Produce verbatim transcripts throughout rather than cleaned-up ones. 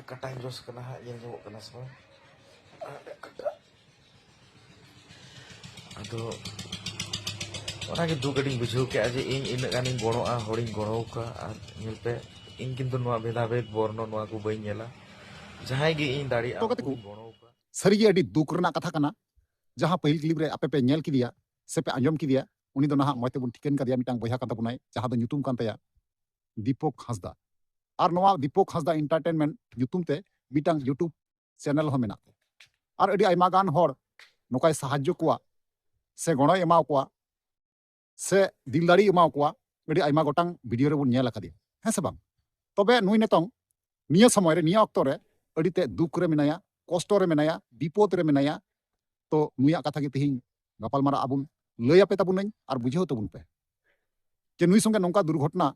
ᱠᱟᱴᱟᱧ ᱡᱚᱥ ᱠᱟᱱᱟ ᱦᱟᱸᱜ, ᱧᱮᱞ ᱧᱟᱢᱚᱜ ᱠᱟᱱᱟ ᱥᱮ ᱵᱟᱝ? ᱟᱫᱚ ᱚᱱᱟᱜᱮ ᱫᱩᱠ ᱟᱹᱰᱤᱧ ᱵᱩᱡᱷᱟᱹᱣ ᱠᱮᱜᱼᱟ ᱡᱮ ᱤᱧ ᱤᱱᱟᱹᱜ ᱜᱟᱱᱤᱧ ᱜᱚᱲᱚᱜᱼᱟ, ᱦᱚᱲᱤᱧ ᱜᱚᱲᱚ ᱟᱠᱟᱫᱼᱟ, ᱟᱨ ᱧᱮᱞ ᱯᱮ, ᱤᱧ ᱠᱤᱱᱛᱩ ᱱᱚᱣᱟ ᱵᱷᱮᱫᱟᱵᱷᱮᱫ ᱵᱚᱨᱱᱚ ᱱᱚᱣᱟ ᱠᱚ ᱵᱟᱹᱧ ᱧᱮᱞᱟ᱾ ᱡᱟᱦᱟᱸᱭ ᱜᱮ ᱤᱧ ᱫᱟᱲᱮᱭᱟᱜᱼᱟ, ᱛᱚ ᱜᱟᱛᱮ ᱠᱚ, ᱩᱱᱠᱩᱧ ᱜᱚᱲᱚ ᱟᱠᱚᱣᱟ᱾ ᱥᱟᱹᱨᱤᱜᱮ ᱟᱹᱰᱤ ᱫᱩᱠ ᱨᱮᱱᱟᱜ ᱠᱟᱛᱷᱟ ᱠᱟᱱᱟ, ᱡᱟᱦᱟᱸ ᱯᱟᱹᱦᱤᱞ clip ᱨᱮ ᱟᱯᱮ ᱯᱮ ᱧᱮᱞ ᱠᱮᱫᱮᱭᱟ ᱥᱮ ᱯᱮ ᱟᱸᱡᱚᱢ ᱠᱮᱫᱮᱭᱟ, ᱩᱱᱤ ᱫᱚ ᱱᱟᱦᱟᱜ ᱢᱚᱡᱽ ᱛᱮᱵᱚᱱ ᱴᱷᱤᱠᱟᱹᱱ ᱠᱟᱫᱮᱭᱟ, ᱢᱤᱫᱴᱟᱝ ᱵᱚᱭᱦᱟ ᱠᱟᱱ ᱛᱟᱵᱚᱱᱟᱭ, ᱡᱟᱦᱟᱸ ᱫᱚ ᱧᱩᱛᱩᱢ ᱠᱟᱱ ᱛᱟᱭᱟ ᱫᱤᱯᱚᱠ ᱦᱟᱸᱥᱫᱟ᱾ ᱟᱨ ᱱᱚᱣᱟ ᱫᱤᱯᱚᱠ ᱦᱟᱸᱥᱫᱟ Entertainment ᱧᱩᱛᱩᱢ ᱛᱮ ᱢᱤᱫᱴᱟᱝ YouTube channel ᱦᱚᱸ ᱢᱮᱱᱟᱜ ᱛᱟᱭᱟ᱾ ᱟᱨ ᱟᱹᱰᱤ ᱟᱭᱢᱟ ᱜᱟᱱ ᱦᱚᱲ ᱱᱚᱝᱠᱟᱭ ᱥᱟᱦᱟᱡᱽᱡᱚ ᱠᱚᱣᱟ ᱥᱮ ᱜᱚᱲᱚᱭ ᱮᱢᱟ ᱠᱚᱣᱟ ᱥᱮ ᱫᱤᱞ ᱫᱟᱲᱮᱭ ᱮᱢᱟ ᱠᱚᱣᱟ, ᱟᱹᱰᱤ ᱟᱭᱢᱟ ᱜᱚᱴᱟᱝ video ᱨᱮᱵᱚᱱ ᱧᱮᱞ ᱟᱠᱟᱫᱮᱭᱟ, ᱦᱮᱸ ᱥᱮ ᱵᱟᱝ? ᱛᱚᱵᱮ ᱱᱩᱭ ᱱᱤᱛᱚᱝ ᱱᱤᱭᱟᱹ ᱥᱚᱢᱚᱭ ᱨᱮ, ᱱᱤᱭᱟᱹ ᱚᱠᱛᱚ ᱨᱮ ᱟᱹᱰᱤ ᱛᱮ ᱫᱩᱠ ᱨᱮ ᱢᱮᱱᱟᱭᱟ, ᱠᱚᱥᱴᱚ ᱨᱮ ᱢᱮᱱᱟᱭᱟ, ᱵᱤᱯᱚᱫ ᱨᱮ ᱢᱮᱱᱟᱭᱟ᱾ ᱛᱚ ᱱᱩᱭᱟᱜ ᱠᱟᱛᱷᱟ ᱜᱮ ᱛᱮᱦᱮᱧ ᱜᱟᱯᱟᱞᱢᱟᱨᱟᱣ ᱟᱵᱚᱱ, ᱞᱟᱹᱭ ᱟᱯᱮ ᱛᱟᱵᱚᱱᱟᱹᱧ ᱟᱨ ᱵᱩᱡᱷᱟᱹᱣ ᱛᱟᱵᱚᱱ ᱯᱮ ᱡᱮ ᱱᱩᱭ ᱥᱚᱸᱜᱮ ᱱᱚᱝᱠᱟ ᱫᱩᱨᱜᱷᱚᱴᱚᱱᱟ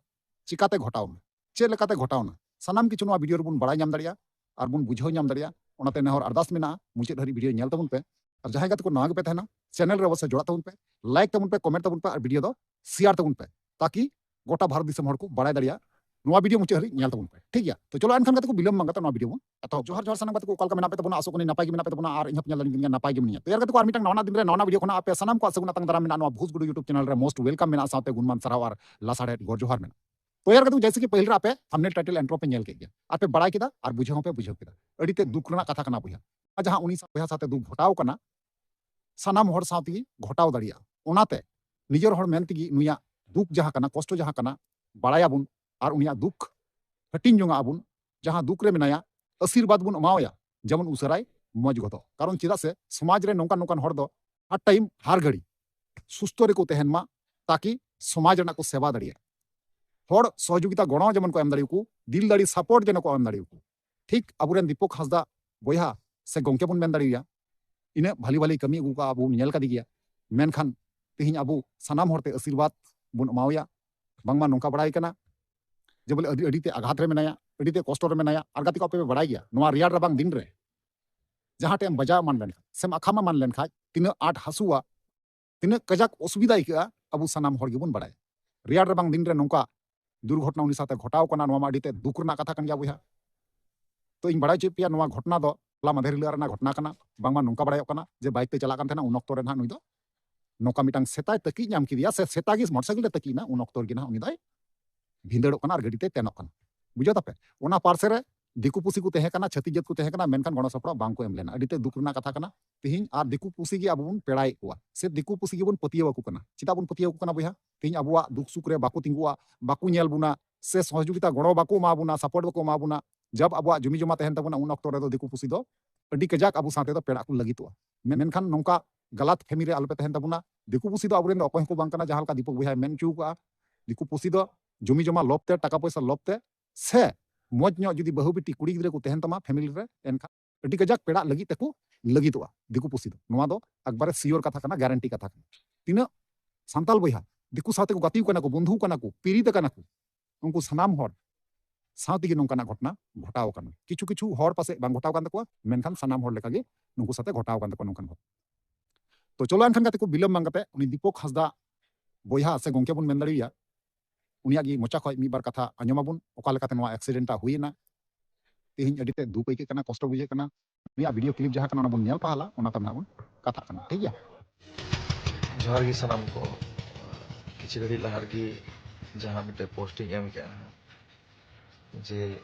ᱪᱤᱠᱟᱛᱮ ᱜᱷᱚᱴᱟᱣ ᱮᱱᱟ, ᱪᱮᱫ ᱞᱮᱠᱟᱛᱮ ᱜᱷᱚᱴᱟᱣ ᱮᱱᱟ, ᱥᱟᱱᱟᱢ ᱠᱤᱪᱷᱩ ᱱᱚᱣᱟ video ᱨᱮᱵᱚᱱ ᱵᱟᱲᱟᱭ ᱧᱟᱢ ᱫᱟᱲᱮᱭᱟᱜᱼᱟ ᱟᱨ ᱵᱚᱱ ᱵᱩᱡᱷᱟᱹᱣ ᱧᱟᱢ ᱫᱟᱲᱮᱭᱟᱜᱼᱟ᱾ ᱚᱱᱟᱛᱮ ᱱᱮᱦᱚᱨ ᱟᱨᱫᱟᱥ ᱢᱮᱱᱟᱜᱼᱟ, ᱢᱩᱪᱟᱹᱫ ᱦᱟᱹᱨᱤᱡ video ᱧᱮᱞ ᱛᱟᱵᱚᱱ ᱯᱮ᱾ ᱟᱨ ᱡᱟᱦᱟᱸᱭ ᱜᱟᱛᱮ ᱠᱚ ᱱᱟᱣᱟ ᱜᱮᱯᱮ ᱛᱟᱦᱮᱱᱟ, channel ᱨᱮ ᱚᱵᱚᱥᱥᱳᱭ ᱡᱚᱲᱟᱜ ᱛᱟᱵᱚᱱ ᱯᱮ, like ᱛᱟᱵᱚᱱ ᱯᱮ, comment ᱛᱟᱵᱚᱱ ᱯᱮ ᱟᱨ video ᱫᱚ share ᱛᱟᱵᱚᱱ ᱯᱮ, ᱛᱟᱠᱤ ᱜᱚᱴᱟ ᱵᱷᱟᱨᱚᱛ ᱫᱤᱥᱚᱢ ᱦᱚᱲ ᱠᱚ ᱵᱟᱲᱟᱭ ᱫᱟᱲᱮᱭᱟᱜᱼᱟ᱾ ᱱᱚᱣᱟ video ᱢᱩᱪᱟᱹᱫ ᱦᱟᱹᱨᱤᱡ ᱧᱮᱞ ᱛᱟᱵᱚᱱ ᱯᱮ, ᱴᱷᱤᱠ ᱜᱮᱭᱟ? ᱛᱚ ᱪᱚᱞᱚ ᱮᱱᱠᱷᱟᱱ ᱜᱟᱛᱮ ᱠᱚ, ᱵᱤᱞᱚᱢ ᱵᱟᱝ ᱠᱟᱛᱮ ᱱᱚᱣᱟ video ᱵᱚᱱ ᱮᱛᱚᱦᱚᱵ᱾ ᱡᱚᱦᱟᱨ, ᱡᱚᱦᱟᱨ ᱥᱟᱱᱟᱢ ᱜᱟᱛᱮ ᱠᱚ, ᱚᱠᱟ ᱞᱮᱠᱟ ᱢᱮᱱᱟᱜ ᱯᱮ ᱛᱟᱵᱚᱱᱟ? ᱟᱥᱚᱜ ᱠᱟᱹᱱᱟᱹᱧ ᱱᱟᱯᱟᱭ ᱜᱮ ᱢᱮᱱᱟᱜ ᱯᱮ ᱛᱟᱵᱚᱱᱟ ᱟᱨ ᱤᱧ ᱦᱚᱸ ᱯᱮ ᱧᱮᱞ ᱫᱟᱲᱮᱭᱟᱜ ᱠᱟᱱ ᱜᱮᱭᱟ, ᱱᱟᱯᱟᱭ ᱜᱮ ᱢᱮᱱᱟᱜᱼᱟ᱾ ᱛᱚ ᱮᱭᱟᱨ ᱜᱟᱛᱮ ᱠᱚ, ᱟᱨ ᱢᱤᱫᱴᱟᱝ ᱱᱟᱣᱟ ᱱᱟᱣᱟ video ᱠᱷᱚᱱᱟᱜ ᱟᱯᱮ ᱥᱟᱱᱟᱢ ᱠᱚᱣᱟᱜ ᱥᱟᱹᱜᱩᱱ ᱟᱛᱟᱝ ᱫᱟᱨᱟᱢ ᱢᱮᱱᱟᱜᱼᱟ᱾ ᱱᱚᱣᱟ ᱵᱷᱩᱥ ᱜᱩᱰᱩ YouTube channel ᱨᱮ most welcome ᱢᱮᱱᱟᱜᱼᱟ, ᱥᱟᱶᱛᱮ ᱜᱩᱱᱢᱟᱱ ᱥᱟᱨᱦᱟᱣ ᱟᱨ ᱞᱟᱥᱟᱲᱦᱮᱫ ᱜᱚᱨ ᱡᱚᱦᱟᱨ ᱢᱮᱱᱟᱜᱼᱟ᱾ ᱛᱚ ᱮᱭᱟᱨ ᱜᱟᱛᱮ ᱠᱚ, ᱡᱮᱭᱥᱮ ᱠᱤ ᱯᱟᱹᱦᱤᱞ ᱨᱮ ᱟᱯᱮ thumbnail title intro ᱯᱮ ᱧᱮᱞ ᱠᱮᱫ ᱜᱮᱭᱟ, ᱟᱨ ᱯᱮ ᱵᱟᱲᱟᱭ ᱠᱮᱫᱟ ᱟᱨ ᱵᱩᱡᱷᱟᱹᱣ ᱦᱚᱸᱯᱮ ᱵᱩᱡᱷᱟᱹᱣ ᱠᱮᱫᱟ᱾ ᱟᱹᱰᱤ ᱛᱮ ᱫᱩᱠ ᱨᱮᱱᱟᱜ ᱠᱟᱛᱷᱟ ᱠᱟᱱᱟ ᱵᱚᱭᱦᱟ, ᱟᱨ ᱡᱟᱦᱟᱸ ᱩᱱᱤ ᱵᱚᱭᱦᱟ ᱥᱟᱶᱛᱮ ᱫᱩᱠ ᱜᱷᱚᱴᱟᱣ ᱠᱟᱱᱟ, ᱥᱟᱱᱟᱢ ᱦᱚᱲ ᱥᱟᱶ ᱛᱮᱜᱮ ᱜᱷᱚᱴᱟᱣ ᱫᱟᱲᱮᱭᱟᱜᱼᱟ᱾ ᱚᱱᱟᱛᱮ ᱱᱤᱡᱮᱨ ᱦᱚᱲ ᱢᱮᱱ ᱛᱮᱜᱮ ᱱᱩᱭᱟᱜ ᱫᱩᱠ ᱡᱟᱦᱟᱸ ᱠᱟᱱᱟ, ᱠᱚᱥᱴᱚ ᱡᱟᱦᱟᱸ ᱠᱟᱱᱟ, ᱵᱟᱲᱟᱭᱟᱵᱚᱱ ᱟᱨ ᱩᱱᱤᱭᱟᱜ ᱫᱩᱠ ᱦᱟᱹᱴᱤᱧ ᱡᱚᱝᱟᱜ ᱟᱵᱚᱱ᱾ ᱡᱟᱦᱟᱸ ᱫᱩᱠ ᱨᱮ ᱢᱮᱱᱟᱭᱟ, ᱟᱥᱤᱨᱵᱟᱫᱽ ᱵᱚᱱ ᱮᱢᱟᱣᱟᱭᱟ, ᱡᱮᱢᱚᱱ ᱩᱥᱟᱹᱨᱟᱭ ᱢᱚᱡᱽ ᱜᱚᱫᱚᱜ᱾ ᱠᱟᱨᱚᱱ ᱪᱮᱫᱟᱜ ᱥᱮ ᱥᱚᱢᱟᱡᱽ ᱨᱮ ᱱᱚᱝᱠᱟᱱ ᱱᱚᱝᱠᱟᱱ ᱦᱚᱲ ᱫᱚ ᱦᱟᱨ time, ᱦᱟᱨ ᱜᱷᱟᱹᱲᱤ ᱥᱩᱥᱛᱷᱚ ᱨᱮᱠᱚ ᱛᱟᱦᱮᱱ ᱢᱟ, ᱛᱟᱠᱤ ᱥᱚᱢᱟᱡᱽ ᱨᱮᱱᱟᱜ ᱠᱚ ᱥᱮᱵᱟ ᱫᱟᱲᱮᱭᱟᱜ᱾ ᱦᱚᱲ ᱥᱚᱦᱚᱡᱳᱜᱤᱛᱟ ᱜᱚᱲᱚ ᱡᱮᱢᱚᱱ ᱠᱚ ᱮᱢ ᱫᱟᱲᱮᱭᱟᱠᱚ, ᱫᱤᱞ ᱫᱟᱲᱮ support ᱡᱮᱱᱚ ᱠᱚ ᱮᱢ ᱫᱟᱲᱮᱭᱟᱠᱚ᱾ ᱴᱷᱤᱠ ᱟᱵᱚᱨᱮᱱ ᱫᱤᱯᱚᱠ ᱦᱟᱸᱥᱫᱟ ᱵᱚᱭᱦᱟ ᱥᱮ ᱜᱚᱝᱠᱮ ᱵᱚᱱ ᱢᱮᱱ ᱫᱟᱲᱮᱭᱟᱭᱟ, ᱤᱱᱟᱹᱜ ᱵᱷᱟᱞᱤ ᱵᱷᱟᱞᱤ ᱠᱟᱹᱢᱤ ᱟᱹᱜᱩ ᱠᱟᱜᱼᱟ, ᱟᱵᱚ ᱵᱚᱱ ᱧᱮᱞ ᱠᱟᱫᱮ ᱜᱮᱭᱟ᱾ ᱢᱮᱱᱠᱷᱟᱱ ᱛᱮᱦᱮᱧ ᱟᱵᱚ ᱥᱟᱱᱟᱢ ᱦᱚᱲᱛᱮ ᱟᱥᱤᱨᱵᱟᱫᱽ ᱵᱚᱱ ᱮᱢᱟᱣᱟᱭᱟ, ᱵᱟᱝᱢᱟ ᱱᱚᱝᱠᱟ ᱵᱟᱲᱟᱭ ᱠᱟᱱᱟ ᱡᱮ ᱵᱚᱞᱮ ᱟᱹᱰᱤ, ᱟᱹᱰᱤ ᱛᱮ ᱟᱜᱷᱟᱛ ᱨᱮ ᱢᱮᱱᱟᱭᱟ, ᱟᱹᱰᱤ ᱛᱮ ᱠᱚᱥᱴᱚ ᱨᱮ ᱢᱮᱱᱟᱭᱟ᱾ ᱟᱨ ᱜᱟᱛᱮ ᱠᱚ, ᱟᱯᱮ ᱯᱮ ᱵᱟᱲᱟᱭ ᱜᱮᱭᱟ, ᱱᱚᱣᱟ ᱨᱮᱭᱟᱲ ᱨᱟᱵᱟᱝ ᱫᱤᱱ ᱨᱮ ᱡᱟᱦᱟᱸ ᱴᱷᱮᱱ ᱮᱢ ᱵᱟᱡᱟᱣ ᱮᱢᱟᱱ ᱞᱮᱱᱠᱷᱟᱱ ᱥᱮᱢ ᱟᱠᱷᱟᱢ ᱮᱢᱟᱱ ᱞᱮᱱᱠᱷᱟᱱ, ᱛᱤᱱᱟᱹᱜ ᱟᱸᱴ ᱦᱟᱹᱥᱩᱣᱟ, ᱛᱤᱱᱟᱹᱜ ᱠᱟᱡᱟᱠ ᱚᱥᱩᱵᱤᱫᱷᱟ ᱟᱹᱭᱠᱟᱹᱜᱼᱟ, ᱟᱵᱚ ᱥᱟᱱᱟᱢ ᱦᱚᱲ ᱜᱮᱵᱚᱱ ᱵᱟᱲᱟᱭᱟ᱾ ᱨᱮᱭᱟᱲ ᱨᱟᱵᱟᱝ ᱫᱤᱱ ᱨᱮ ᱱᱚᱝᱠᱟ ᱫᱩᱨᱜᱷᱚᱴᱚᱱᱟ ᱩᱱᱤ ᱥᱟᱶᱛᱮ ᱜᱷᱚᱴᱟᱣ ᱠᱟᱱᱟ, ᱱᱚᱣᱟ ᱢᱟ ᱟᱹᱰᱤ ᱛᱮ ᱫᱩᱠ ᱨᱮᱱᱟᱜ ᱠᱟᱛᱷᱟ ᱠᱟᱱ ᱜᱮᱭᱟ ᱵᱚᱭᱦᱟ᱾ ᱛᱚ ᱤᱧ ᱵᱟᱲᱟᱭ ᱦᱚᱪᱚᱭᱮᱫ ᱯᱮᱭᱟ, ᱱᱚᱣᱟ ᱜᱷᱚᱴᱚᱱᱟ ᱫᱚ ᱦᱚᱞᱟ ᱢᱟᱫᱷᱮᱨ ᱦᱤᱞᱳᱜ ᱨᱮᱱᱟᱜ ᱜᱷᱚᱴᱚᱱᱟ ᱠᱟᱱᱟ᱾ ᱵᱟᱝᱢᱟ ᱱᱚᱝᱠᱟ ᱵᱟᱲᱟᱭᱚᱜ ᱠᱟᱱᱟ ᱡᱮ ᱵᱟᱭᱤᱠ ᱛᱮ ᱪᱟᱞᱟᱜ ᱠᱟᱱ ᱛᱟᱦᱮᱱᱟ, ᱩᱱ ᱚᱠᱛᱚ ᱨᱮ ᱱᱟᱦᱟᱜ ᱱᱩᱭ ᱫᱚ ᱱᱚᱝᱠᱟ ᱢᱤᱫᱴᱟᱝ ᱥᱮᱛᱟᱭ ᱛᱟᱹᱠᱤᱡ ᱧᱟᱢ ᱠᱮᱫᱮᱭᱟ, ᱥᱮ ᱥᱮᱛᱟ ᱜᱮ ᱢᱚᱴᱚᱨ ᱥᱟᱭᱠᱮᱞ ᱛᱮ ᱛᱟᱹᱠᱤᱡ ᱮᱱᱟ, ᱩᱱ ᱚᱠᱛᱚ ᱨᱮᱜᱮ ᱱᱟᱦᱟᱜ ᱩᱱᱤ ᱫᱚᱭ ᱵᱷᱤᱸᱫᱟᱹᱲᱚᱜ ᱠᱟᱱᱟ ᱟᱨ ᱜᱟᱹᱰᱤ ᱛᱮᱭ ᱛᱮᱱᱚᱜ ᱠᱟᱱᱟ᱾ ᱵᱩᱡᱷᱟᱹᱣ ᱛᱟᱯᱮ? ᱚᱱᱟ ᱯᱟᱨᱥᱮ ᱨᱮ ᱫᱤᱠᱩ ᱯᱩᱥᱤ ᱠᱚ ᱛᱟᱦᱮᱸ ᱠᱟᱱᱟ, ᱪᱷᱟᱹᱛᱤᱠ ᱡᱟᱹᱛ ᱠᱚ ᱛᱟᱦᱮᱸ ᱠᱟᱱᱟ, ᱢᱮᱱᱠᱷᱟᱱ ᱜᱚᱲᱚ ᱥᱚᱯᱚᱦᱚᱫ ᱵᱟᱝ ᱠᱚ ᱮᱢ ᱞᱮᱱᱟ᱾ ᱟᱹᱰᱤ ᱛᱮ ᱫᱩᱠ ᱨᱮᱱᱟᱜ ᱠᱟᱛᱷᱟ ᱠᱟᱱᱟ᱾ ᱛᱮᱦᱮᱧ ᱟᱨ ᱫᱤᱠᱩ ᱯᱩᱥᱤ ᱜᱮ ᱟᱵᱚ ᱵᱚᱱ ᱯᱮᱲᱟᱭᱮᱫ ᱠᱚᱣᱟ, ᱥᱮ ᱫᱤᱠᱩ ᱯᱩᱥᱤ ᱜᱮᱵᱚᱱ ᱯᱟᱹᱛᱭᱟᱹᱣ ᱟᱠᱚ ᱠᱟᱱᱟ᱾ ᱪᱮᱫᱟᱜ ᱵᱚᱱ ᱯᱟᱹᱛᱭᱟᱹᱣ ᱟᱠᱚ ᱠᱟᱱᱟ ᱵᱚᱭᱦᱟ? ᱛᱮᱦᱮᱧ ᱟᱵᱚᱣᱟᱜ ᱫᱩᱠ ᱥᱩᱠ ᱨᱮ ᱵᱟᱠᱚ ᱛᱤᱸᱜᱩᱜᱼᱟ, ᱵᱟᱠᱚ ᱧᱮᱞ ᱵᱚᱱᱟ, ᱥᱮ ᱥᱚᱦᱚᱡᱳᱜᱤᱛᱟ ᱜᱚᱲᱚ ᱵᱟᱠᱚ ᱮᱢᱟ ᱵᱚᱱᱟ, support ᱵᱟᱠᱚ ᱮᱢᱟ ᱵᱚᱱᱟ᱾ ᱡᱟᱵ ᱟᱵᱚᱣᱟᱜ ᱡᱩᱢᱤ ᱡᱚᱢᱟ ᱛᱟᱦᱮᱱ ᱛᱟᱵᱚᱱᱟ, ᱩᱱ ᱚᱠᱛᱚ ᱨᱮᱫᱚ ᱫᱤᱠᱩ ᱯᱩᱥᱤ ᱫᱚ ᱟᱹᱰᱤ ᱠᱟᱡᱟᱠ ᱟᱵᱚ ᱥᱟᱶᱛᱮ ᱫᱚ ᱯᱮᱲᱟᱜ ᱠᱚ ᱞᱟᱹᱜᱤᱫᱚᱜᱼᱟ᱾ ᱢᱮᱱᱠᱷᱟᱱ ᱱᱚᱝᱠᱟ ᱜᱟᱞᱟᱛ family ᱨᱮ ᱟᱞᱚᱯᱮ ᱛᱟᱦᱮᱱ ᱛᱟᱵᱚᱱᱟ᱾ ᱫᱤᱠᱩ ᱯᱩᱥᱤ ᱫᱚ ᱟᱵᱚᱨᱮᱱ ᱫᱚ ᱚᱠᱚᱭ ᱦᱚᱸᱠᱚ ᱵᱟᱝ ᱠᱟᱱᱟ, ᱡᱟᱦᱟᱸ ᱞᱮᱠᱟ ᱫᱤᱯᱚᱠ ᱵᱚᱭᱦᱟᱭ ᱢᱮᱱ ᱦᱚᱪᱚ ᱟᱠᱟᱫᱼᱟ᱾ ᱫᱤᱠᱩ ᱯᱩᱥᱤ ᱫᱚ ᱡᱩᱢᱤ ᱡᱚᱢᱟ ᱞᱚᱵ ᱛᱮ, ᱴᱟᱠᱟ ᱯᱚᱭᱥᱟ ᱞᱚᱵ ᱛᱮ, ᱥᱮ ᱢᱚᱡᱽ ᱧᱚᱜ ᱡᱩᱫᱤ ᱵᱟᱹᱦᱩ ᱵᱤᱴᱤ ᱠᱩᱲᱤ ᱜᱤᱫᱽᱨᱟᱹ ᱠᱚ ᱛᱟᱦᱮᱱ ᱛᱟᱢᱟ family ᱨᱮ, ᱮᱱᱠᱷᱟᱱ ᱟᱹᱰᱤ ᱠᱟᱡᱟᱠ ᱯᱮᱲᱟᱜ ᱞᱟᱹᱜᱤᱫ ᱛᱮᱠᱚ ᱞᱟᱹᱜᱤᱫᱚᱜᱼᱟ ᱫᱤᱠᱩ ᱯᱩᱥᱤ ᱫᱚ᱾ ᱱᱚᱣᱟ ᱫᱚ ᱮᱠᱵᱟᱨᱮ sure ᱠᱟᱛᱷᱟ ᱠᱟᱱᱟ, guarantee ᱠᱟᱛᱷᱟ ᱠᱟᱱᱟ᱾ ᱛᱤᱱᱟᱹᱜ ᱥᱟᱱᱛᱟᱞ ᱵᱚᱭᱦᱟ ᱫᱤᱠᱩ ᱥᱟᱶᱛᱮ ᱠᱚ ᱜᱟᱛᱮ ᱠᱟᱱᱟ ᱠᱚ, ᱵᱚᱱᱫᱷᱩ ᱠᱟᱱᱟ ᱠᱚ, ᱯᱤᱨᱤᱛ ᱠᱟᱱᱟ ᱠᱚ, ᱩᱱᱠᱩ ᱥᱟᱱᱟᱢ ᱦᱚᱲ ᱥᱟᱶ ᱛᱮᱜᱮ ᱱᱚᱝᱠᱟᱱᱟᱜ ᱜᱷᱚᱴᱚᱱᱟ ᱜᱷᱚᱴᱟᱣ ᱟᱠᱟᱱᱟ᱾ ᱠᱤᱪᱷᱩ ᱠᱤᱪᱷᱩ ᱦᱚᱲ ᱯᱟᱥᱮᱡ ᱵᱟᱝ ᱜᱷᱚᱴᱟᱣ ᱟᱠᱟᱱ ᱛᱟᱠᱚᱣᱟ, ᱢᱮᱱᱠᱷᱟᱱ ᱥᱟᱱᱟᱢ ᱦᱚᱲ ᱞᱮᱠᱟᱜᱮ ᱱᱩᱠᱩ ᱥᱟᱛᱮ ᱜᱷᱚᱴᱟᱣ ᱟᱠᱟᱱ ᱛᱟᱠᱚᱣᱟ ᱱᱚᱝᱠᱟᱱ ᱜᱷᱚᱴᱚᱱᱟ᱾ ᱛᱚ ᱪᱚᱞᱚ ᱮᱱᱠᱷᱟᱱ ᱜᱟᱛᱮ ᱠᱚ, ᱵᱤᱞᱚᱢ ᱵᱟᱝ ᱠᱟᱛᱮ ᱩᱱᱤ ᱫᱤᱯᱚᱠ ᱦᱟᱸᱥᱫᱟ ᱵᱚᱭᱦᱟ ᱥᱮ ᱜᱚᱝᱠᱮ ᱵᱚᱱ ᱢᱮᱱ ᱫᱟᱲᱮᱣᱟᱭᱟ, ᱩᱱᱤᱭᱟᱜ ᱜᱮ ᱢᱚᱪᱟ ᱠᱷᱚᱱ ᱢᱤᱫ ᱵᱟᱨ ᱠᱟᱛᱷᱟ ᱟᱸᱡᱚᱢ ᱟᱵᱚᱱ, ᱚᱠᱟ ᱞᱮᱠᱟᱛᱮ ᱱᱚᱣᱟ accident ᱴᱟᱜ ᱦᱩᱭᱮᱱᱟ᱾ ᱛᱮᱦᱮᱧ ᱟᱹᱰᱤ ᱛᱮ ᱫᱩᱠ ᱟᱹᱭᱠᱟᱹᱜ ᱠᱟᱱᱟ, ᱠᱚᱥᱴᱚ ᱵᱩᱡᱷᱟᱹᱜ ᱠᱟᱱᱟ᱾ ᱩᱱᱤᱭᱟᱜ video clip ᱡᱟᱦᱟᱸ ᱠᱟᱱᱟ, ᱚᱱᱟ ᱵᱚᱱ ᱧᱮᱞ ᱯᱟᱦᱟᱞᱟ, ᱚᱱᱟ ᱛᱟᱭᱚᱢ ᱱᱟᱦᱟᱜ ᱵᱚᱱ ᱠᱟᱛᱷᱟᱜ ᱠᱟᱱᱟ, ᱴᱷᱤᱠ ᱜᱮᱭᱟ? ᱡᱚᱦᱟᱨ ᱜᱮ ᱥᱟᱱᱟᱢ ᱠᱚ᱾ ᱠᱤᱪᱷᱩ ᱜᱷᱟᱹᱲᱤᱡ ᱞᱟᱦᱟ ᱨᱮᱜᱮ ᱡᱟᱦᱟᱸ ᱢᱤᱫᱴᱮᱡ post ᱤᱧ ᱮᱢ ᱠᱮᱜᱼᱟ ᱡᱮ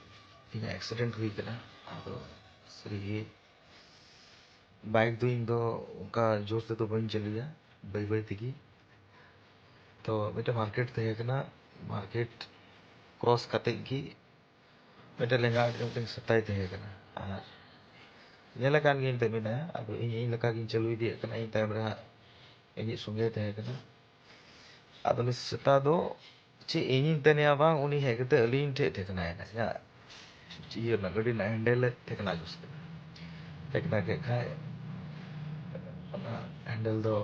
ᱤᱧᱟᱹᱜ accident ᱦᱩᱭ ᱠᱟᱱᱟ, ᱟᱫᱚ ᱥᱟᱹᱨᱤᱜᱮ bike ᱫᱚ ᱤᱧ ᱫᱚ ᱚᱱᱠᱟ ᱡᱳᱨ ᱛᱮᱫᱚ ᱵᱟᱹᱧ ᱪᱟᱹᱞᱩᱭᱟ, ᱵᱟᱹᱭ ᱵᱟᱹᱭ ᱛᱮᱜᱮ᱾ ᱛᱚ ᱢᱤᱫᱴᱮᱱ market ᱛᱟᱦᱮᱸ ᱠᱟᱱᱟ, market cross ᱠᱟᱛᱮᱫ ᱜᱮ ᱢᱤᱫᱴᱮᱱ ᱞᱮᱸᱜᱟ ᱟᱲᱮ ᱨᱮ ᱢᱤᱫᱴᱮᱱ ᱥᱮᱛᱟᱭ ᱛᱟᱦᱮᱸ ᱠᱟᱱᱟ᱾ ᱟᱨ ᱧᱮᱞ ᱟᱠᱟᱱ ᱜᱤᱭᱟᱹᱧ ᱮᱱᱛᱮᱫ ᱢᱮᱱᱟᱭᱟ, ᱟᱫᱚ ᱤᱧ ᱤᱧ ᱞᱮᱠᱟ ᱜᱤᱧ ᱪᱟᱹᱞᱩ ᱤᱫᱤᱭᱮᱫ ᱠᱟᱱᱟ, ᱤᱧ ᱛᱟᱭᱚᱢ ᱨᱮ ᱦᱟᱸᱜ ᱤᱧᱤᱡ ᱥᱚᱸᱜᱮ ᱛᱟᱦᱮᱸ ᱠᱟᱱᱟ᱾ ᱟᱫᱚ ᱩᱱᱤ ᱥᱮᱛᱟ ᱫᱚ ᱪᱮᱫ ᱤᱧᱤᱧ ᱛᱮᱱᱮᱭᱟ ᱵᱟᱝ, ᱩᱱᱤ ᱦᱮᱡ ᱠᱟᱛᱮ ᱟᱹᱞᱤᱧ ᱴᱷᱮᱡ ᱴᱷᱮᱠᱱᱟᱭᱮᱱᱟ, ᱤᱧᱟᱹᱜ ᱤᱭᱟᱹ ᱨᱮᱱᱟᱜ, ᱜᱟᱹᱰᱤ ᱨᱮᱱᱟᱜ handle ᱮ ᱴᱷᱮᱠᱱᱟ ᱡᱩᱥ ᱠᱮᱫᱟ᱾ ᱴᱷᱮᱠᱱᱟ ᱠᱮᱫ ᱠᱷᱟᱡ ᱚᱱᱟ handle ᱫᱚ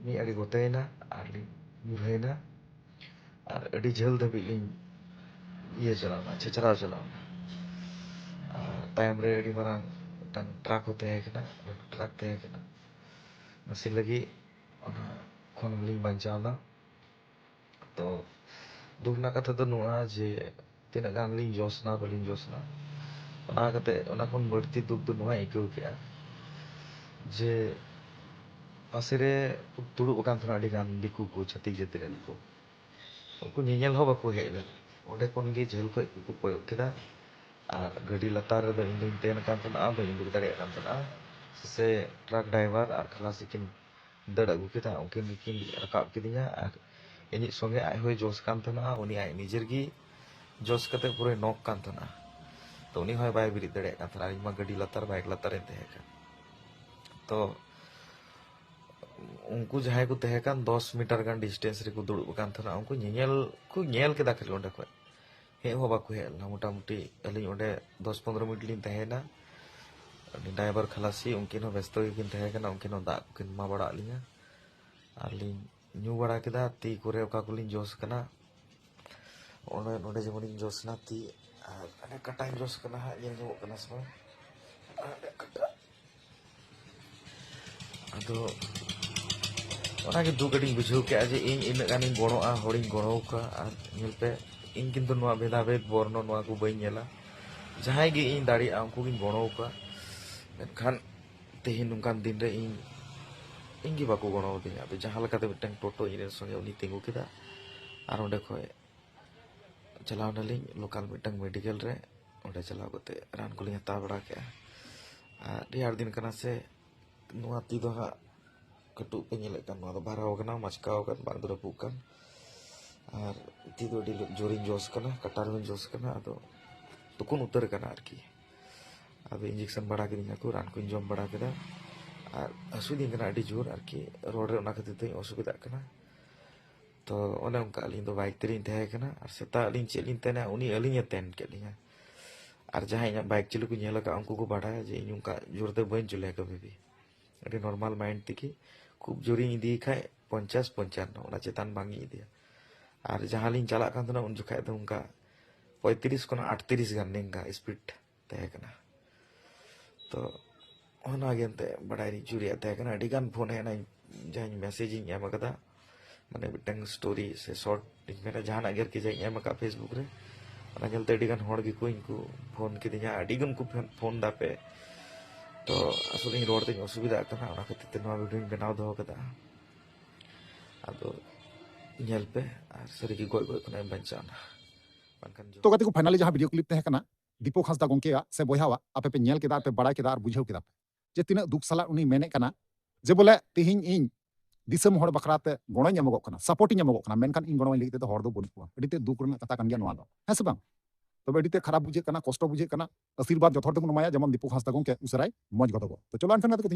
ᱢᱤᱫ ᱟᱲᱮ ᱜᱚᱛᱮᱭᱮᱱᱟ ᱟᱨ ᱞᱤᱧ ᱧᱩᱨᱦᱟᱹᱭᱮᱱᱟ᱾ ᱟᱨ ᱟᱹᱰᱤ ᱡᱷᱟᱹᱞ ᱫᱷᱟᱹᱵᱤᱡ ᱞᱤᱧ ᱤᱭᱟᱹ ᱪᱟᱞᱟᱣᱱᱟ, ᱪᱷᱮᱪᱨᱟᱣ ᱪᱟᱞᱟᱣᱱᱟ᱾ ᱟᱨ ᱛᱟᱭᱚᱢ ᱨᱮ ᱟᱹᱰᱤ ᱢᱟᱨᱟᱝ ᱢᱤᱫᱴᱟᱝ truck ᱦᱚᱸ ᱛᱟᱦᱮᱸ ᱠᱟᱱᱟ, ᱞᱟᱹᱴᱩ truck ᱛᱟᱦᱮᱸ ᱠᱟᱱᱟ᱾ ᱱᱟᱥᱮ ᱞᱟᱹᱜᱤᱫ ᱚᱱᱟ ᱠᱷᱚᱱ ᱦᱚᱸᱞᱤᱧ ᱵᱟᱧᱪᱟᱣᱱᱟ᱾ ᱛᱚ ᱫᱩᱠ ᱨᱮᱱᱟᱜ ᱠᱟᱛᱷᱟ ᱫᱚ ᱱᱚᱣᱟ ᱡᱮ ᱛᱤᱱᱟᱹᱜ ᱜᱟᱱ ᱞᱤᱧ ᱡᱚᱥ ᱱᱟ, ᱵᱟᱹᱞᱤᱧ ᱡᱚᱥ ᱱᱟ, ᱚᱱᱟ ᱠᱟᱛᱮ, ᱚᱱᱟ ᱠᱷᱚᱱ ᱵᱟᱹᱲᱛᱤ ᱫᱩᱠ ᱫᱚ ᱱᱚᱣᱟᱧ ᱟᱹᱭᱠᱟᱹᱣ ᱠᱮᱜᱼᱟ ᱡᱮ ᱯᱟᱥᱮᱨᱮ ᱫᱩᱲᱩᱵ ᱟᱠᱟᱱ ᱛᱟᱦᱮᱱᱟ ᱟᱹᱰᱤ ᱜᱟᱱ ᱫᱤᱠᱩ ᱠᱚ, ᱪᱷᱟᱹᱛᱤᱠ ᱡᱟᱹᱛᱤ ᱨᱮᱱ ᱠᱚ᱾ ᱩᱱᱠᱩ ᱧᱮᱧᱮᱞ ᱦᱚᱸ ᱵᱟᱠᱚ ᱦᱮᱡ ᱞᱮᱱᱟ᱾ ᱚᱸᱰᱮ ᱠᱷᱚᱱ ᱜᱮ ᱡᱷᱟᱹᱞ ᱠᱷᱚᱡ ᱠᱚ ᱠᱚᱭᱚᱜ ᱠᱮᱫᱟ᱾ ᱟᱨ ᱜᱟᱹᱰᱤ ᱞᱟᱛᱟᱨ ᱨᱮᱫᱚ ᱤᱧ ᱫᱚᱧ ᱛᱟᱦᱮᱱ ᱠᱟᱱ ᱛᱟᱦᱮᱱᱟ, ᱵᱟᱹᱧ ᱩᱰᱩᱠ ᱫᱟᱲᱮᱭᱟᱜ ᱠᱟᱱ ᱛᱟᱦᱮᱱᱟ᱾ ᱥᱮ ᱴᱨᱟᱠ ᱰᱨᱟᱭᱵᱷᱟᱨ ᱟᱨ ᱠᱷᱟᱞᱟᱥᱤ ᱠᱤᱱ ᱫᱟᱹᱲ ᱟᱹᱜᱩ ᱠᱮᱫᱟ, ᱩᱱᱠᱤᱱ ᱜᱮᱠᱤᱱ ᱨᱟᱠᱟᱵ ᱠᱤᱫᱤᱧᱟ᱾ ᱟᱨ ᱤᱧᱤᱡ ᱥᱚᱸᱜᱮ ᱟᱡ ᱦᱚᱸᱭ ᱡᱚᱥ ᱠᱟᱱ ᱛᱟᱦᱮᱱᱟ, ᱩᱱᱤ ᱟᱡ ᱱᱤᱡᱮᱨ ᱜᱮ ᱡᱚᱥ ᱠᱟᱛᱮ ᱯᱩᱨᱟᱹᱭ ᱱᱚᱠ ᱠᱟᱱ ᱛᱟᱦᱮᱱᱟ᱾ ᱛᱚ ᱩᱱᱤ ᱦᱚᱸᱭ ᱵᱟᱭ ᱵᱮᱨᱮᱫ ᱫᱟᱲᱮᱭᱟᱜ ᱠᱟᱱ ᱛᱟᱦᱮᱱᱟ, ᱟᱨ ᱤᱧ ᱢᱟ ᱜᱟᱹᱰᱤ ᱞᱟᱛᱟᱨ, ᱵᱟᱭᱤᱠ ᱞᱟᱛᱟᱨ ᱨᱮᱧ ᱛᱟᱦᱮᱸ ᱠᱟᱱ᱾ ᱛᱚ ᱩᱱᱠᱩ ᱡᱟᱦᱟᱸᱭ ᱠᱚ ᱛᱟᱦᱮᱸ ᱠᱟᱱ, ᱫᱚᱥ ᱢᱤᱴᱟᱨ ᱜᱟᱱ ᱰᱤᱥᱴᱮᱱᱥ ᱨᱮᱠᱚ ᱫᱩᱲᱩᱵ ᱟᱠᱟᱱ ᱛᱟᱦᱮᱱᱟ᱾ ᱩᱱᱠᱩ ᱧᱮᱧᱮᱞ ᱠᱚ ᱧᱮᱞ ᱠᱮᱫᱟ ᱠᱷᱟᱹᱞᱤ ᱚᱸᱰᱮ ᱠᱷᱚᱡ, ᱦᱮᱡ ᱦᱚᱸ ᱵᱟᱠᱚ ᱦᱮᱡ ᱞᱮᱱᱟ᱾ ᱢᱚᱴᱟᱢᱩᱴᱤ ᱟᱹᱞᱤᱧ ᱚᱸᱰᱮ ᱫᱚᱥ ᱯᱚᱱᱫᱽᱨᱚ ᱢᱤᱱᱤᱴ ᱞᱤᱧ ᱛᱟᱦᱮᱸᱭᱮᱱᱟ᱾ ᱩᱱᱤ ᱰᱨᱟᱭᱵᱷᱟᱨ ᱠᱷᱟᱞᱟᱥᱤ, ᱩᱱᱠᱤᱱ ᱦᱚᱸ ᱵᱮᱥᱛᱚ ᱜᱮᱠᱤᱱ ᱛᱟᱦᱮᱸ ᱠᱟᱱᱟ, ᱩᱱᱠᱤᱱ ᱦᱚᱸ ᱫᱟᱜ ᱠᱚᱠᱤᱱ ᱮᱢᱟ ᱵᱟᱲᱟᱜ ᱞᱤᱧᱟ᱾ ᱟᱨ ᱞᱤᱧ ᱧᱩ ᱵᱟᱲᱟ ᱠᱮᱫᱟ, ᱛᱤ ᱠᱚᱨᱮ ᱚᱠᱟ ᱠᱚᱞᱤᱧ ᱡᱚᱥ ᱠᱟᱱᱟ, ᱚᱸᱰᱮ ᱱᱚᱰᱮ ᱡᱮᱢᱚᱱᱤᱧ ᱡᱚᱥ ᱮᱱᱟ ᱛᱤ, ᱟᱨ ᱚᱸᱰᱮ ᱠᱟᱴᱟᱧ ᱡᱚᱥ ᱠᱟᱱᱟ ᱦᱟᱸᱜ, ᱧᱮᱞ ᱧᱟᱢᱚᱜ ᱠᱟᱱᱟ ᱥᱮ ᱵᱟᱝ? ᱟᱨ ᱚᱸᱰᱮ ᱠᱟᱴᱟ᱾ ᱟᱫᱚ ᱚᱱᱟᱜᱮ ᱫᱩᱠ ᱟᱹᱰᱤᱧ ᱵᱩᱡᱷᱟᱹᱣ ᱠᱮᱜᱼᱟ ᱡᱮ ᱤᱧ ᱤᱱᱟᱹᱜ ᱜᱟᱱᱤᱧ ᱜᱚᱲᱚᱜᱼᱟ, ᱦᱚᱲᱤᱧ ᱜᱚᱲᱚ ᱟᱠᱚᱣᱟ, ᱟᱨ ᱧᱮᱞ ᱯᱮ, ᱤᱧ ᱠᱤᱱᱛᱩ ᱱᱚᱣᱟ ᱵᱷᱮᱫᱟᱵᱷᱮᱫ ᱵᱚᱨᱱᱚ ᱱᱚᱣᱟ ᱠᱚ ᱵᱟᱹᱧ ᱧᱮᱞᱟ᱾ ᱡᱟᱦᱟᱸᱭ ᱜᱮ ᱤᱧ ᱫᱟᱲᱮᱭᱟᱜᱼᱟ ᱩᱱᱠᱩ ᱜᱤᱧ ᱜᱚᱲᱚ ᱟᱠᱚᱣᱟ᱾ ᱢᱮᱱᱠᱷᱟᱱ ᱛᱮᱦᱮᱧ ᱱᱚᱝᱠᱟᱱ ᱫᱤᱱ ᱨᱮ ᱤᱧ, ᱤᱧ ᱜᱮ ᱵᱟᱠᱚ ᱜᱚᱲᱚ ᱟᱹᱫᱤᱧᱟ᱾ ᱟᱫᱚ ᱡᱟᱦᱟᱸ ᱞᱮᱠᱟᱛᱮ ᱢᱤᱫᱴᱟᱝ ᱴᱳᱴᱳ ᱤᱧ ᱨᱮᱱ ᱥᱚᱸᱜᱮ ᱩᱱᱤ ᱛᱤᱸᱜᱩ ᱠᱮᱫᱟ, ᱟᱨ ᱚᱸᱰᱮ ᱠᱷᱚᱡ ᱪᱟᱞᱟᱣ ᱱᱟᱞᱤᱧ ᱞᱳᱠᱟᱞ ᱢᱤᱫᱴᱟᱝ ᱢᱮᱰᱤᱠᱮᱞ ᱨᱮ᱾ ᱚᱸᱰᱮ ᱪᱟᱞᱟᱣ ᱠᱟᱛᱮ ᱨᱟᱱ ᱠᱚᱞᱤᱧ ᱦᱟᱛᱟᱣ ᱵᱟᱲᱟ ᱠᱮᱜᱼᱟ᱾ ᱟᱨ ᱨᱮᱭᱟᱲ ᱫᱤᱱ ᱠᱟᱱᱟ ᱥᱮ, ᱱᱚᱣᱟ ᱛᱤ ᱫᱚ ᱦᱟᱸᱜ ᱠᱟᱹᱴᱩᱵ ᱯᱮ ᱧᱮᱞᱮᱫ ᱠᱟᱱ, ᱱᱚᱣᱟ ᱫᱚ ᱵᱷᱟᱨᱟᱣ ᱠᱟᱱᱟ, ᱢᱟᱪᱠᱟᱣ ᱠᱟᱱ, ᱵᱟᱝ ᱫᱚ ᱨᱟᱹᱯᱩᱫ ᱠᱟᱱ᱾ ᱟᱨ ᱛᱤ ᱫᱚ ᱟᱹᱰᱤ ᱡᱳᱨᱤᱧ ᱡᱚᱥ ᱠᱟᱱᱟ, ᱠᱟᱴᱟ ᱨᱮᱦᱚᱸᱧ ᱡᱚᱥ ᱠᱟᱱᱟ, ᱟᱫᱚ ᱛᱩᱠᱩᱱ ᱩᱛᱟᱹᱨ ᱠᱟᱱᱟ ᱟᱨᱠᱤ᱾ ᱟᱫᱚ ᱤᱧᱡᱮᱠᱥᱚᱱ ᱵᱟᱲᱟ ᱠᱤᱫᱤᱧᱟ ᱠᱚ, ᱨᱟᱱ ᱠᱚᱧ ᱡᱚᱢ ᱵᱟᱲᱟ ᱠᱮᱫᱟ᱾ ᱟᱨ ᱦᱟᱹᱥᱩᱭᱤᱫᱤᱧ ᱠᱟᱱᱟ ᱟᱹᱰᱤ ᱡᱳᱨ ᱟᱨᱠᱤ, ᱨᱚᱲ ᱨᱮ ᱚᱱᱟ ᱠᱷᱟᱹᱛᱤᱨ ᱛᱮᱧ ᱚᱥᱩᱵᱤᱫᱷᱟᱜ ᱠᱟᱱᱟ᱾ ᱛᱚ ᱚᱱᱮ ᱚᱱᱠᱟ, ᱟᱹᱞᱤᱧ ᱫᱚ ᱵᱟᱭᱤᱠ ᱛᱮᱞᱤᱧ ᱛᱟᱦᱮᱸ ᱠᱟᱱᱟ, ᱟᱨ ᱥᱮᱛᱟᱜ ᱟᱹᱞᱤᱧ ᱪᱮᱫ ᱞᱤᱧ ᱛᱮᱱᱟ, ᱩᱱᱤ ᱟᱹᱞᱤᱧᱮ ᱛᱮᱱ ᱠᱮᱫ ᱞᱤᱧᱟ᱾ ᱟᱨ ᱡᱟᱦᱟᱸᱭ ᱤᱧᱟᱹᱜ ᱵᱟᱭᱤᱠ ᱪᱟᱹᱞᱩ ᱠᱚ ᱧᱮᱞ ᱟᱠᱟᱫ, ᱩᱱᱠᱩ ᱠᱚ ᱵᱟᱰᱟᱭᱟ ᱡᱮ ᱤᱧ ᱚᱱᱠᱟ ᱡᱳᱨ ᱫᱚ ᱵᱟᱹᱧ ᱪᱟᱹᱞᱩᱭᱟ ᱠᱟᱹᱵᱷᱤ ᱵᱷᱤ᱾ ᱟᱹᱰᱤ ᱱᱚᱨᱢᱟᱞ ᱢᱟᱭᱤᱱᱰ ᱛᱮᱜᱮ, ᱠᱷᱩᱵ ᱡᱳᱨᱤᱧ ᱤᱫᱤᱭ ᱠᱷᱟᱡ ᱯᱚᱧᱪᱟᱥ ᱯᱚᱧᱪᱟᱱᱱᱚ, ᱚᱱᱟ ᱪᱮᱛᱟᱱ ᱵᱟᱝ ᱤᱧ ᱤᱫᱤᱭᱟ᱾ ᱟᱨ ᱡᱟᱦᱟᱸ ᱞᱤᱧ ᱪᱟᱞᱟᱜ ᱠᱟᱱ ᱛᱟᱦᱮᱱᱟ ᱩᱱ ᱡᱚᱠᱷᱟᱡ ᱫᱚ ᱚᱱᱠᱟ ᱯᱚᱸᱭᱛᱨᱤᱥ ᱠᱷᱚᱱᱟᱜ ᱟᱴᱛᱨᱤᱥ ᱜᱟᱱ ᱱᱤᱝᱠᱟ ᱥᱯᱤᱰ ᱛᱟᱦᱮᱸ ᱠᱟᱱᱟ᱾ ᱛᱚ ᱚᱱᱟ ᱜᱮ ᱮᱱᱛᱮ ᱵᱟᱰᱟᱭ ᱨᱮᱭᱟᱜ ᱡᱩᱨᱤᱭᱟᱜ ᱛᱟᱦᱮᱸ ᱠᱟᱱᱟ᱾ ᱟᱹᱰᱤ ᱜᱟᱱ ᱯᱷᱳᱱ ᱦᱮᱡ ᱮᱱᱟ, ᱡᱟᱦᱟᱸᱧ ᱢᱮᱥᱮᱡᱽ ᱤᱧ ᱮᱢ ᱟᱠᱟᱫᱟ, ᱢᱟᱱᱮ ᱢᱤᱫᱴᱟᱝ ᱥᱴᱳᱨᱤ ᱥᱮ ᱥᱚᱨᱴ ᱤᱧ ᱢᱮᱱᱟ, ᱡᱟᱦᱟᱱᱟᱜ ᱜᱮ ᱟᱨᱠᱤ ᱡᱟᱦᱟᱸᱧ ᱮᱢ ᱟᱠᱟᱫ ᱯᱷᱮᱥᱵᱩᱠ ᱨᱮ, ᱚᱱᱟ ᱧᱮᱞᱛᱮ ᱟᱹᱰᱤ ᱜᱟᱱ ᱦᱚᱲ ᱜᱮᱠᱚ ᱤᱧ ᱠᱚ ᱯᱷᱳᱱ ᱠᱤᱫᱤᱧᱟ, ᱟᱹᱰᱤ ᱜᱟᱱ ᱠᱚ ᱯᱷᱳᱱ ᱫᱟᱯᱮ᱾ ᱛᱚ ᱟᱥᱚᱞᱮ ᱤᱧ ᱨᱚᱲ ᱛᱮᱧ ᱚᱥᱩᱵᱤᱫᱷᱟᱜ ᱠᱟᱱᱟ, ᱚᱱᱟ ᱠᱷᱟᱹᱛᱤᱨ ᱛᱮ ᱱᱚᱣᱟ ᱵᱷᱤᱰᱤᱭᱳᱧ ᱵᱮᱱᱟᱣ ᱫᱚᱦᱚ ᱠᱟᱫᱟ᱾ ᱟᱫᱚ ᱧᱮᱞ ᱯᱮ, ᱟᱨ ᱥᱟᱹᱨᱤᱜᱮ ᱜᱚᱡ ᱜᱚᱡ ᱠᱷᱚᱱᱟᱜ ᱮᱢ ᱵᱟᱧᱪᱟᱣ ᱮᱱᱟ᱾ ᱢᱮᱱᱠᱷᱟᱱ ᱛᱚ ᱜᱟᱛᱮ ᱠᱚ, ᱯᱷᱟᱭᱱᱟᱞᱤ ᱡᱟᱦᱟᱸ ᱵᱷᱤᱰᱤᱭᱳ ᱠᱞᱤᱯ ᱛᱟᱦᱮᱸ ᱠᱟᱱᱟ ᱫᱤᱯᱚᱠ ᱦᱟᱸᱥᱫᱟ ᱜᱚᱢᱠᱮᱭᱟᱜ ᱥᱮ ᱵᱚᱭᱦᱟᱣᱟᱜ, ᱟᱯᱮ ᱯᱮ ᱧᱮᱞ ᱠᱮᱫᱟ, ᱟᱨ ᱯᱮ ᱵᱟᱲᱟᱭ ᱠᱮᱫᱟ, ᱟᱨ ᱵᱩᱡᱷᱟᱹᱣ ᱠᱮᱫᱟ ᱯᱮ ᱡᱮ ᱛᱤᱱᱟᱹᱜ ᱫᱩᱠ ᱥᱟᱞᱟᱜ ᱩᱱᱤ ᱢᱮᱱᱮᱫ ᱠᱟᱱᱟ ᱡᱮ ᱵᱚᱞᱮ ᱛᱮᱦᱮᱧ ᱤᱧ ᱫᱤᱥᱚᱢ ᱦᱚᱲ ᱵᱟᱠᱷᱨᱟ ᱛᱮ ᱜᱚᱲᱚᱧ ᱮᱢᱚᱜᱚᱜ ᱠᱟᱱᱟ, ᱥᱟᱯᱳᱨᱴ ᱤᱧ ᱮᱢᱚᱜᱚᱜ ᱠᱟᱱᱟ, ᱢᱮᱱᱠᱷᱟᱱ ᱤᱧ ᱜᱚᱲᱚ ᱞᱟᱹᱜᱤᱫ ᱛᱮᱫᱚ ᱦᱚᱲ ᱫᱚ ᱵᱟᱹᱱᱩᱜ ᱠᱚᱣᱟ᱾ ᱟᱹᱰᱤ ᱛᱮᱫ ᱫᱩᱠ ᱨᱮᱱᱟᱜ ᱠᱟᱛᱷᱟ ᱠᱟᱱ ᱜᱮᱭᱟ ᱱᱚᱣᱟ ᱫᱚ, ᱦᱮᱸ ᱥᱮ ᱵᱟᱝ? ᱛᱚᱵᱮ ᱟᱹᱰᱤ ᱛᱮᱫ ᱠᱷᱟᱨᱟᱯ ᱵᱩᱡᱷᱟᱹᱜ ᱠᱟᱱᱟ, ᱠᱚᱥᱴᱚ ᱵᱩᱡᱷᱟᱹᱜ ᱠᱟᱱᱟ᱾ ᱟᱥᱤᱨᱵᱟᱫᱽ ᱡᱚᱛᱚ ᱦᱚᱲ ᱛᱮᱵᱚᱱ ᱮᱢᱟᱭᱟ, ᱡᱮᱢᱚᱱ ᱫᱤᱯᱚᱠ ᱦᱟᱸᱥᱫᱟ ᱜᱚᱢᱠᱮ ᱩᱥᱟᱹᱨᱟᱭ ᱢᱚᱡᱽ ᱜᱚᱫᱚᱜᱚᱜ᱾ ᱛᱚ ᱪᱚᱞᱚ ᱮᱱᱠᱷᱟᱱ ᱜᱟᱛᱮ ᱠᱚ,